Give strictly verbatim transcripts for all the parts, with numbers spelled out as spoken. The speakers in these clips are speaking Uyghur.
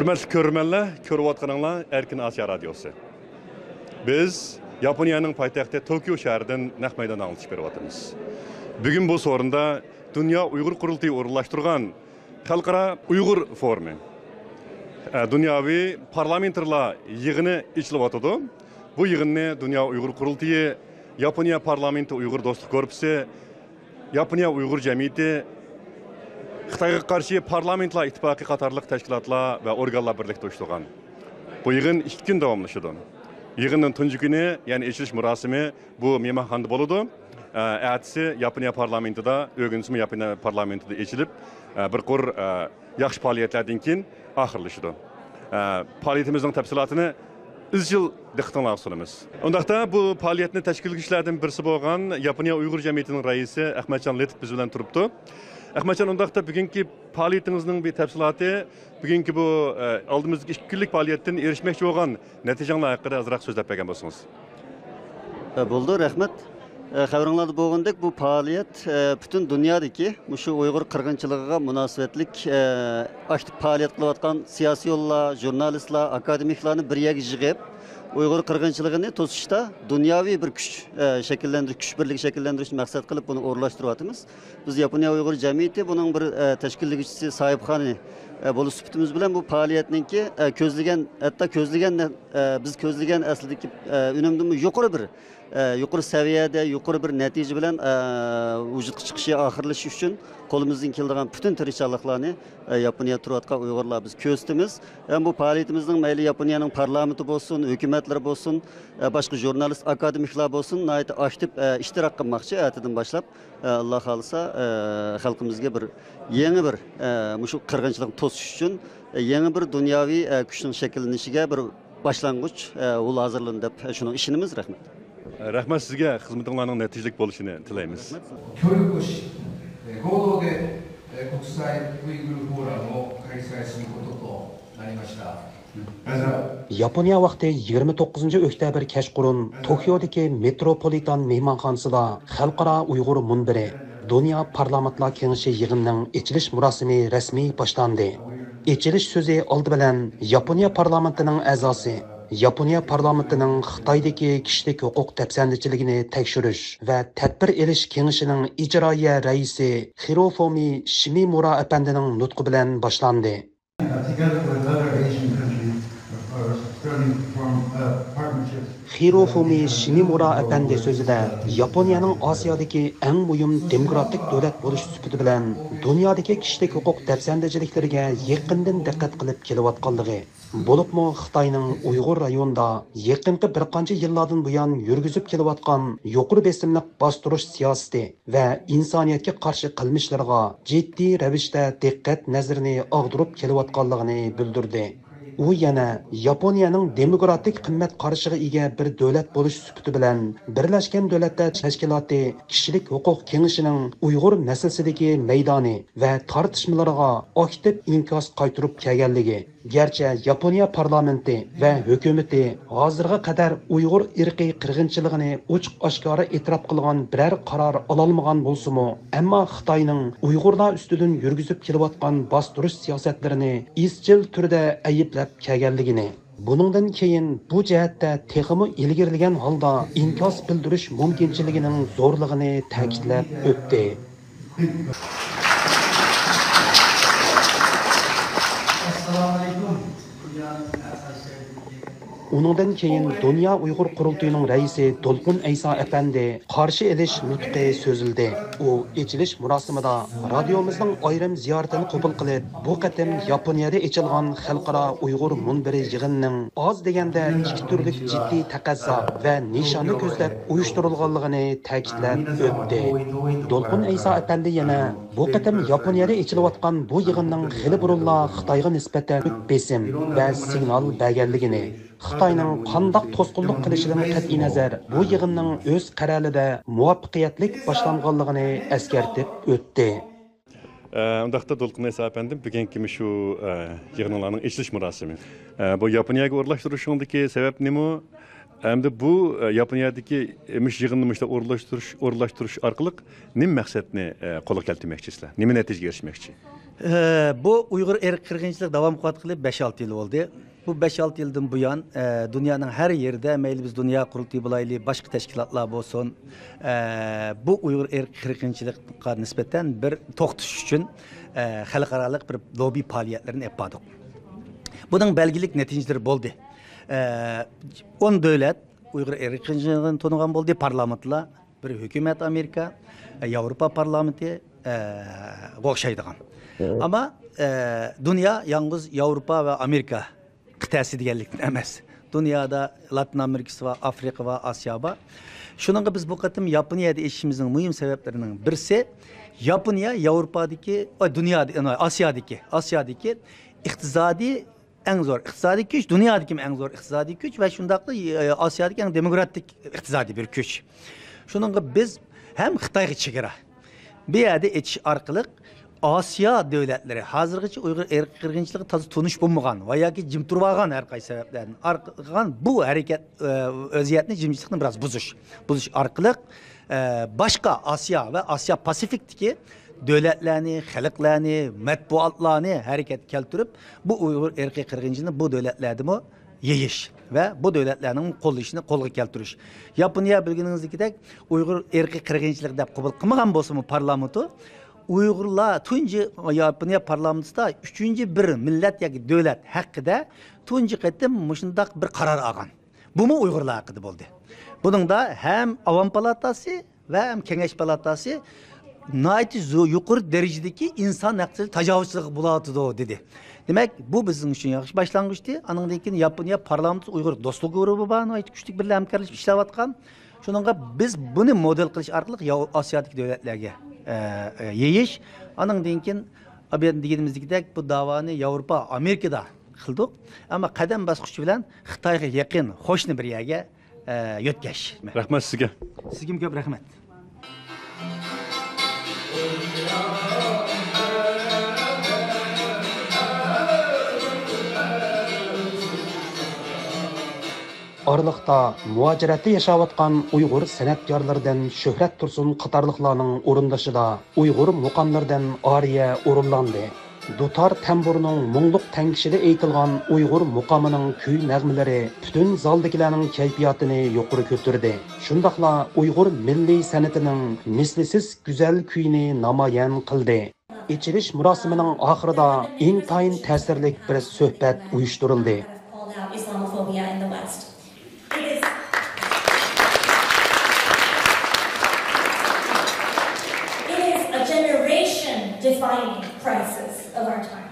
ھۆرمەتلىك كۆرۈرمەنلەر، كۆرۈۋاتقىنىڭلار ئەركىن ئاسىيا رادىيوسى. بىز ياپونىيەنىڭ پايتەختى توكيو شەھىرىدىن نەق مەيداندا ئاڭلىتىش بېرىۋاتىمىز. بۈگۈن بۇ سورۇندا دۇنيا ئۇيغۇر قۇرۇلتىيى ئورۇنلاشتۇرغان خەلقئارا ئۇيغۇر فورۇمى، ئە، دۇنياۋى پارلامېنتارلار يىغىنى ئېچىلىۋاتىدۇ. بۇ يىغىننى دۇنيا ئۇيغۇر قۇرۇلتىيى، ياپونىيە پارلامېنتى ئۇيغۇر دوستلۇق گۇرۇپپىسى، ياپونىيە ئۇيغۇر جەمئىيىتى، خىتايغا قارشى پارلامېنتلار ئىتتىپاقى قاتارلىق تەشكىلاتلار ۋە ئورگانلار بىرلىكتە ئۇيۇشتۇرغان. بۇ يىغىن ئىككى كۈن داۋاملىشىدۇ. يىغىننىڭ تۇنجى كۈنى، يەنى ئېچىلىش مۇراسىمى بۇ مېھمانخانىدا بولىدۇ. ئە، ئەتىسى ياپونىيە پارلامېنتىدا، ئۆگۈنسىمۇ ياپونىيە پارلامېنتىدا ئېچىلىپ، ئە، بىر قۇر، ئە، ياخشى پائالىيەتلەردىن كېيىن ئاخىرلىشىدۇ. ئە، پائالىيىتىمىزنىڭ تەپسىلاتىنى ئىزچىل دىققىتىڭلارغا سۇنىمىز. ئۇنداقتا بۇ پائالىيەتنى تەشكىللىگۈچىلەردىن بىرسى بولغان ياپونىيە ئۇيغۇر جەمئىيىتىنىڭ رەئىسى ئەخمەتجان لېتىپ بىز بىلەن تۇرۇپتۇ. ئەخمەتجان، ئۇنداقتا بۈگۈنكى پائالىيىتىڭىزنىڭ بىر تەپسىلاتى، بۈگۈنكى بۇ، ئە، ئالدىمىزدىكى ئىككى كۈنلۈك پائالىيەتتىن ئېرىشمەكچى بولغان نەتىجەڭلار ھەققىدە ئازراق سۆزلەپ بەرگەن بولسىڭىز. ئە، بولىدۇ، رەھمەت. ئە، خەۋىرىڭلاردا بولغاندەك، بۇ پائالىيەت، ئە، پۈتۈن دۇنيادىكى مۇشۇ ئۇيغۇر قىرغىنچىلىقىغا مۇناسىۋەتلىك، ئە، ئاكتىپ پائالىيەت قىلىۋاتقان سىياسىيونلار، ژۇرنالىستلار، ئاكادېمىكلارنى بىر يەرگە يىغىپ، ئۇيغۇر قىرغىنچىلىقىنى توسۇشتا دۇنياۋى بىر كۈچ، ئە، شەكىللەندۈرۈش، كۈچ بىرلىكى شەكىللەندۈرۈشنى مەقسەت قىلىپ بۇنى ئورۇنلاشتۇرۇۋاتىمىز. بىز ياپونىيە ئۇيغۇر جەمئىيىتى بۇنىڭ بىر، ئە، تەشكىللىگۈچىسى، ساھىبخانى، ئە، بولۇش سۈپىتىمىز بىلەن بۇ پائالىيەتنىڭكى، ئە، كۆزلىگەن، ھەتتا كۆزلىگەن، ئە، بىز كۆزلىگەن ئەسلىدىكى، ئە، ئۈنۈمدىنمۇ يۇقىرى بىر، ئە، يۇقىرى سەۋىيەدە، يۇقىرى بىر نەتىجە بىلەن، ئە، ۋۇجۇدقا چىقىشى، ئاخىرلىشىشى ئۈچۈن قولىمىزدىن كېلىدىغان پۈتۈن تىرىشچانلىقلارنى، ئە، ياپونىيەدە تۇرۇۋاتقان ئۇيغۇرلار بىز كۆرسىتىمىز. ھەم بۇ پائالىيىتىمىزنىڭ مەيلى ياپونىيەنىڭ پارلامېنتى بولسۇن، ھۆكۈمەتلىرى بولسۇن، ئە، باشقا ژۇرنالىست، ئاكادېمىكلار بولسۇن، ناھايىتى ئاكتىپ، ئە، ئىشتىراك قىلماقچى ئەتىدىن باشلاپ. ئە، ئاللا خالىسا، ئە، خەلقىمىزگە بىر يېڭى بىر، ئە، مۇشۇ قىرغىنچىلىقنى توسۇش ئۈچۈن، ئە، يېڭى بىر دۇنياۋى، ئە، كۈچنىڭ شەكىللىنىشىگە بىر باشلانغۇچ، ئە، ئۇل ھازىرلىنىدۇ دەپ شۇنىڭغا ئىشىنىمىز. رەھمەت. رەھمەت سىزگە، خىزمىتىڭلارنىڭ نەتىجىلىك بولۇشىنى تىلەيمىز. 協力し、えー合同で、えー国際ウイグルフォーラムを開催することとなりました。 ياپونىيە ۋاقتى يىگىرمە توققۇزىنچى ئۆكتەبىر كەچقۇرۇن توكيودىكى مېتروپولىتان مېھمانخانىسىدا خەلقئارا ئۇيغۇر مۇنبىرى، دۇنيا پارلامېنتلار كېڭىشى يىغىنىنىڭ ئېچىلىش مۇراسىمى رەسمىي باشلاندى. ئېچىلىش سۆزى ئالدى بىلەن ياپونىيە پارلامېنتىنىڭ ئەزاسى، ياپونىيە پارلامېنتىنىڭ خىتايدىكى كىشىلىك ھوقۇق دەپسەندىچىلىكىنى تەكشۈرۈش ۋە تەدبىر ئېلىش كېڭىشىنىڭ ئىجرائىيە رەئىسى خىروفۇمى شىمىمۇرا ئەپەندىنىڭ نۇتقى بىلەن باشلاندى. Together with other Asian countries, uh, starting from, uh, partnerships. خىروفۇمى شىمىمۇرا ئەپەندى سۆزىدە ياپونىيەنىڭ ئاسىيادىكى ئەڭ مۇھىم دېموكراتىك دۆلەت بولۇش سۈپىتى بىلەن دۇنيادىكى كىشىلىك ھوقۇق دەپسەندىچىلىكلىرىگە يېقىندىن دىققەت قىلىپ كېلىۋاتقانلىقى، بولۇپمۇ خىتاينىڭ ئۇيغۇر رايونىدا يېقىنقى بىر قانچە يىللاردىن بۇيان يۈرگۈزۈپ كېلىۋاتقان يۇقىرى بېسىملىق باستۇرۇش سىياسىتى ۋە ئىنسانىيەتكە قارشى قىلمىشلىرىغا جىددىي رەۋىشتە دىققەت نەزىرىنى ئاغدۇرۇپ كېلىۋاتقانلىقىنى بىلدۈردى. ئۇ يەنە ياپونىيەنىڭ دېموكراتىك قىممەت قارىشىغا ئىگە بىر دۆلەت بولۇش سۈپىتى بىلەن، بىرلەشكەن دۆلەتلەر تەشكىلاتى كىشىلىك ھوقۇق كېڭىشىنىڭ ئۇيغۇر مەسىلىسىدىكى مەيدانى ۋە تارتىشمىلىرىغا ئاكتىپ ئىنكاس قايتۇرۇپ كەلگەنلىكى، گەرچە ياپونىيە پارلامېنتى ۋە ھۆكۈمىتى ھازىرغا قەدەر ئۇيغۇر ئىرقىي قىرغىنچىلىقىنى ئوچۇق-ئاشكارا ئېتىراپ قىلغان بىرەر قارار ئالالمىغان بولسىمۇ، ئەمما خىتاينىڭ ئۇيغۇرلار ئۈستىدىن يۈرگۈزۈپ كېلىۋاتقان باستۇرۇش سىياسەتلىرىنى ئىزچىل تۈردە ئەيىبلەپ كەلگەنلىكىنى، بۇنىڭدىن كېيىن بۇ جەھەتتە تېخىمۇ ئىلگىرىلىگەن ھالدا ئىنكاس بىلدۈرۈش مۇمكىنچىلىكىنىڭ زورلۇقىنى تەكىتلەپ ئۆتتى. ئۇنىڭدىن كېيىن دۇنيا ئۇيغۇر قۇرۇلتىيىنىڭ رەئىسى دولقۇن ئەيسا ئەپەندى قارشى ئېلىش نۇتقى سۆزلىدى. ئۇ ئېچىلىش مۇراسىمىدا رادىيومىزنىڭ ئايرىم زىيارىتىنى قوبۇل قىلىپ، بۇ قېتىم ياپونىيەدە ئېچىلغان خەلقئارا ئۇيغۇر مۇنبىرى يىغىنىنىڭ ئاز دېگەندە ئىككى تۈرلۈك جىددىي تەقەززا ۋە نىشاننى كۆزلەپ ئۇيۇشتۇرۇلغانلىقىنى تەكىتلەپ ئۆتتى. دولقۇن ئەيسا ئەپەندى يەنە بۇ قېتىم ياپونىيەدە ئېچىلىۋاتقان بۇ يىغىننىڭ خېلى بۇرۇنلا خىتايغا نىسبەتەن كۆپ بېسىم ۋە سىگنال بەرگەنلىكىنى، خىتاينىڭ قانداق توسقۇنلۇق قىلىشىدىن قەتئىينەزەر، بۇ يىغىننىڭ ئۆز قەرەلىدە مۇۋەپپەقىيەتلىك باشلانغانلىقىنى ئەسكەرتىپ ئۆتتى. ئە، ئۇنداقتا دولقۇن ئەيسا ئەپەندىم، بۈگۈنكى مۇشۇ، ئە، يىغىنلارنىڭ ئېچىلىش مۇراسىمى. ئە، بۇ ياپونىيەگە ئورۇنلاشتۇرۇشۇڭدىكى سەۋەب نېمە؟ ئەمدى بۇ، ئە، ياپونىيەدىكى مۇشۇ يىغىننى مۇشۇنداق ئورۇنلاشتۇرۇش، ئورۇنلاشتۇرۇش ئارقىلىق نېمە مەقسەتنى، ئە، قولغا كەلتۈرمەكچىسىلەر؟ نېمە نەتىجىگە ئېرىشمەكچى؟ ئە، بۇ ئۇيغۇر ئىرقىي قىرغىنچىلىقى داۋام قىلىۋاتقىلى بەش-ئالتە يىل بولدى. بۇ بەش-ئالتە يىلدىن بۇيان، ئە، دۇنيانىڭ ھەر يېرىدە، مەيلى بىز دۇنيا قۇرۇلتىيى بولايلى، باشقا تەشكىلاتلار بولسۇن، ئە، بۇ ئۇيغۇر ئىرقىي قىرغىنچىلىققا نىسبەتەن بىر توختىتىش ئۈچۈن، ئە، خەلقئارالىق بىر لوببى پائالىيەتلىرىنى ئېلىپ باردۇق. بۇنىڭ بەلگىلىك نەتىجىلىرى بولدى. ئە، ئون دۆلەت ئۇيغۇر ئىرقىي قىرغىنچىلىقىنى تونۇغان بولدى، پارلامېنتلار. بىر ھۆكۈمەت ئامېرىكا، ئە، ياۋروپا پارلامېنتى، ئە، غا ئوخشايدىغان. ئەمما، ئە، دۇنيا يالغۇز ياۋروپا ۋە ئامېرىكا قىتئەسى دېگەنلىكتىن ئەمەس. دۇنيادا لاتىن ئامېرىكىسى بار، ئافرىقا بار، ئاسىيا بار. شۇنىڭغا بىز بۇ قېتىم ياپونىيەدە ئېچىشىمىزنىڭ مۇھىم سەۋەبلىرىنىڭ بىرسى، ياپونىيە ياۋروپادىكى، ئاي، دۇنيادا، ئاسىيادىكى، ئاسىيادىكى ئىقتىسادىي ئەڭ زور ئىقتىسادىي كۈچ، دۇنيادىكى ئەڭ زور ئىقتىسادىي كۈچ ۋە شۇنداقلا، ئە، ئاسىيادىكى ئەڭ دېموكراتىك ئىقتىسادىي بىر كۈچ. شۇنىڭغا بىز ھەم خىتايغا چېگرا بۇ يەردە ئېچىش ئارقىلىق ئاسىيا دۆلەتلىرى، ھازىرغىچە ئۇيغۇر ئىرقىي قىرغىنچىلىقى تازا تونۇش بولمىغان ۋە ياكى جىم تۇرۇۋالغان ھەر قايسى سەۋەبلەردىن ئارقىغان بۇ ھەرىكەت، ئە، ۋەزىيەتنى، جىمجىتلىقنى بىراز بۇزۇش، بۇزۇش ئارقىلىق، ئە، باشقا ئاسىيا ۋە ئاسىيا پاسىفىكتىكى دۆلەتلەرنى، خەلقلەرنى، مەتبۇئاتلارنى ھەرىكەتكە كەلتۈرۈپ، بۇ ئۇيغۇر ئىرقىي قىرغىنچىلىقىنى بۇ دۆلەتلەردىمۇ يېيىش ۋە بۇ دۆلەتلەرنىڭ قوللىشىنى قولغا كەلتۈرۈش. ياپونىيە، بىلگىنىڭىزدىكىدەك، ئۇيغۇر ئىرقىي قىرغىنچىلىق دەپ قوبۇل قىلمىغان بولسىمۇ پارلامېنتو، ئۇيغۇرلار تۇنجى ياپونىيە پارلامېنتىدا ئۈچىنچى بىر مىللەت ياكى دۆلەت ھەققىدە تۇنجى قېتىم مۇشۇنداق بىر قارار ئالغان. بۇمۇ ئۇيغۇرلار ھەققىدە بولدى. بۇنىڭدا ھەم ئاۋام پالاتاسى ۋە ھەم كېڭەش پالاتاسى ناھايىتى زو-، يۇقىرى دەرىجىدىكى ئىنسان ھەقلىرى تاجاۋۇزچىلىقى بولۇۋاتىدۇ، دېدى. دېمەك، بۇ بىزنىڭ ئۈچۈن ياخشى باشلانغۇچتى. ئانىڭدىن كېيىن ياپونىيە پارلامېنتىدا ئۇيغۇر دوستلۇق گۇرۇپپا بار، ناھايىتى كۈچلۈك بىللە ھەمكارلىشىپ ئىشلەۋاتقان. شۇنىڭغا بىز بۇنى مودېل قىلىش ئارقىلىق ياۋ-، ئاسىيادىكى دۆلەتلەرگە، ئە، ئە، يېيىش. ئانىڭدىن كېيىن، ئابىدە دېگىنىمىزدەك، بۇ داۋانى ياۋروپا، ئامېرىكىدا قىلدۇق. ئەمما قەدەم باسقۇچى بىلەن خىتايغا يېقىن قوشنا بىر يەرگە، ئە، يۆتكەش. رەھمەت سىزگە. سىزگىمۇ كۆپ رەھمەت. ئارىلىقتا مۇھاجىرەتتە ياشاۋاتقان ئۇيغۇر سەنئەتكارلىرىدىن شۆھرەت تۇرسۇن قاتارلىقلارنىڭ ئورۇندىشىدا ئۇيغۇر مۇقاملىرىدىن ئارىيە ئورۇنلاندى. دۇتار تەمبۇرنىڭ مۇڭلۇق تەڭگىشىدە ئېيتىلغان ئۇيغۇر مۇقامىنىڭ كۈي نەغمىلىرى پۈتۈن زالدىكىلەرنىڭ كەيپىياتىنى يۇقىرى كۆتۈردى. شۇنداقلا ئۇيغۇر مىللىي سەنئىتىنىڭ مىسلىسىز گۈزەل كۈيىنى نامايان قىلدى. ئېچىلىش مۇراسىمىنىڭ ئاخىرىدا ئىنتايىن تەسىرلىك بىر سۆھبەت ئۇيۇشتۇرۇلدى. It is a generation-defining crisis of our time.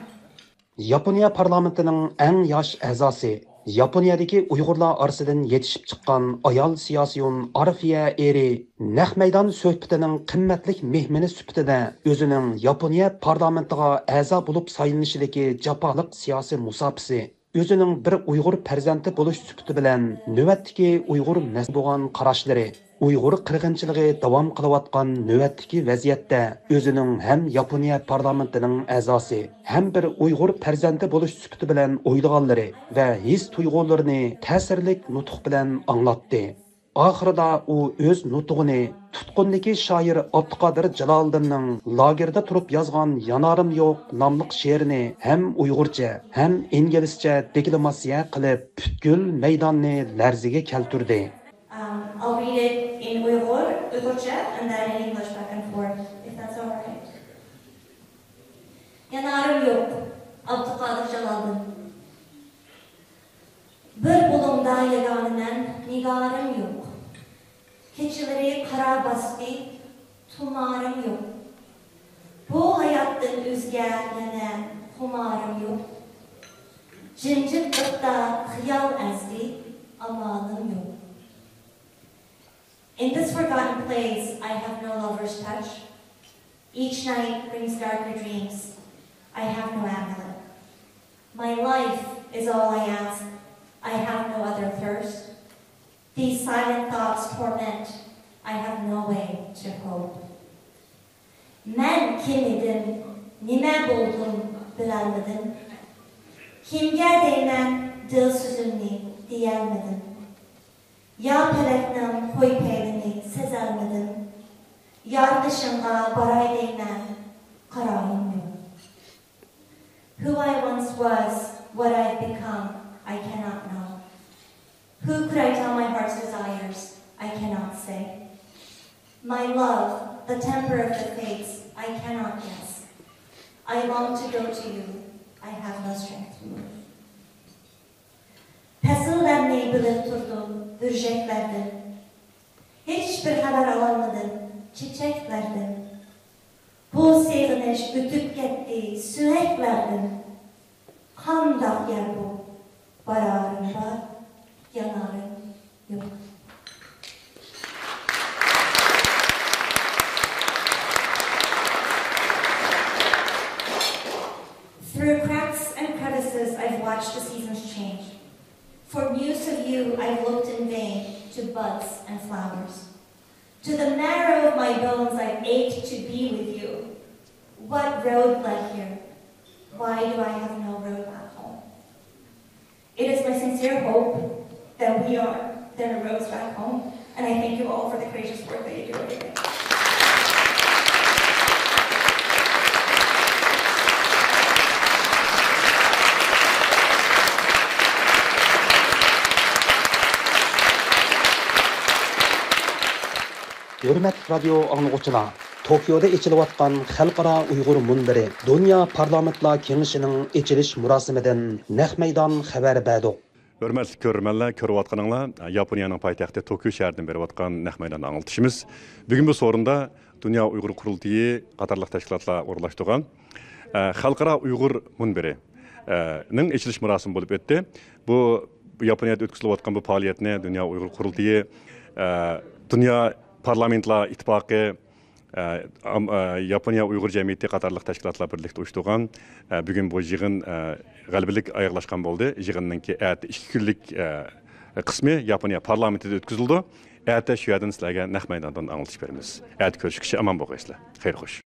ياپونىيە پارلامېنتىنىڭ ئەڭ ياش ئەزاسى، ياپونىيەدىكى ئۇيغۇرلار ئارىسىدىن يېتىشىپ چىققان ئايال سىياسىيون ئارفىيە ئېرى نەق مەيدان سۆھبىتىنىڭ قىممەتلىك مېھمىنى سۈپىتىدە ئۆزىنىڭ ياپونىيە پارلامېنتىغا ئەزا بولۇپ سايلىنىشىدىكى جاپالىق سىياسىي مۇساپىسى، ئۆزىنىڭ بىر ئۇيغۇر پەرزەنتى بولۇش سۈپىتى بىلەن نۆۋەتتىكى ئۇيغۇر مەسىلىسىگە بولغان قاراشلىرى، ئۇيغۇر قىرغىنچىلىقى داۋام قىلىۋاتقان نۆۋەتتىكى ۋەزىيەتتە ئۆزىنىڭ ھەم ياپونىيە پارلامېنتىنىڭ ئەزاسى، ھەم بىر ئۇيغۇر پەرزەنتى بولۇش سۈپىتى بىلەن ئويلىغانلىرى ۋە ھېس-تۇيغۇلىرىنى تەسىرلىك نۇتۇق بىلەن ئاڭلاتتى. ئاخىرىدا ئۇ ئۆز نۇتۇقىنى تۇتقۇندىكى شائىر ئابدۇقادىر جالالىدىننىڭ لاگېردا تۇرۇپ يازغان يانارىم يوق ناملىق شېئىرىنى ھەم ئۇيغۇرچە، ھەم ئىنگلىزچە دېكلاماتسىيە قىلىپ، پۈتكۈل مەيداننى لەرزىگە كەلتۈردى. Um, I'll read it in Uyghur, Uyghurcha, and then in English back and forth, if that's all right. يانارىم يوق، ئابدۇقادىر جالالىدىن. بىر بۇلۇڭدا يېگانىمەن، نىگارىم يوق. كېچىلىرى قارا باستى، تۇمارىم يوق. بۇ ھاياتتىن ئۆزگە يەنە خۇمارىم يوق. جىمجىتلىقتا خىيال ئەزدى، ئامالىم يوق. In this forgotten place, I have no lover's touch. Each night brings darker dreams. I have no amulet. My life is all I ask. I have no other thirst. These silent thoughts torment. I have no way to hope. مەن كىم ئىدىم، نېمە بولدۇم، بىلەلمىدىم. كىمگە دەيمەن، دىل سۆزۈمنى دېيەلمىدىم. يا پەلەكنىڭ قوي پەيلىنى سېزەلمىدىم، يارىتىشىڭغا باراي دەيمەن، قارايىم يوق. Who I once was, what I've become, I cannot know. Who could I tell my heart's desires? I cannot say. My love, the temper of the fates, I cannot guess. I long to go to you, I have no strength to move. پەسىللەرنى بىلىپ تۇردۇم بۈرجەكلەردىن، ھېچبىر خەۋەر ئالالمىدىم چېچەكلەردىن. بۇ سېغىنىش ئۆتۈپ كەتتى سۆڭەكلەردىن. قانداق يەر بۇ؟ بارارىم بار، يانارىم يوق. Through cracks and crevices, I've watched the seasons change. For news of you, I've looked in vain to buds and flowers. To the marrow of my bones, I've ached to be with you. What road led here? Why do I have no road back home? It is my sincere hope that we are, there are roads back home, and I thank you all for the courageous work that you do every day. ھۆرمەتلىك رادىيو ئاڭلىغۇچىلار، توكيودا ئېچىلىۋاتقان خەلقئارا ئۇيغۇر مۇنبىرى دۇنيا پارلامېنتلار كېڭىشىنىڭ ئېچىلىش مۇراسىمىدىن نەق مەيدان خەۋەر بەردۇق. ھۆرمەتلىك كۆرۈرمەنلەر، كۆرۈۋاتقىنىڭلار ياپونىيەنىڭ پايتەختى توكيو شەھىرىدىن بېرىۋاتقان نەق مەيدان ئاڭلىتىشىمىز. بۈگۈن بۇ سورۇندا دۇنيا ئۇيغۇر قۇرۇلتىيى قاتارلىق تەشكىلاتلار ئورۇنلاشتۇرغان، ئە، خەلقئارا ئۇيغۇر مۇنبىرى، ئە، نىڭ ئېچىلىش مۇراسىمى بولۇپ ئۆتتى. بۇ ياپونىيەدە ئۆتكۈزۈلۈۋاتقان بۇ پائالىيەتنى دۇنيا ئۇيغۇر قۇرۇلتىيى، ئە، دۇنيا پارلامېنتلار ئىتتىپاقى، ئە، ئام-، ئە، ياپونىيە ئۇيغۇر جەمئىيىتى قاتارلىق تەشكىلاتلار بىرلىكتە ئۇيۇشتۇرغان، ئە، بۈگۈن بۇ يىغىن، ئە، غەلىبىلىك ئاياغلاشقان بولدى. يىغىننىڭكى ئەتە ئىككى كۈنلۈك، ئە، قىسمى ياپونىيە پارلامېنتىدا ئۆتكۈزۈلىدۇ. ئەتە شۇ يەردىن سىلەرگە نەق مەيداندىن ئاڭلىتىش بېرىمىز. ئەتە كۆرۈشكىچە ئامان بولغايسىلەر. خەير خوش.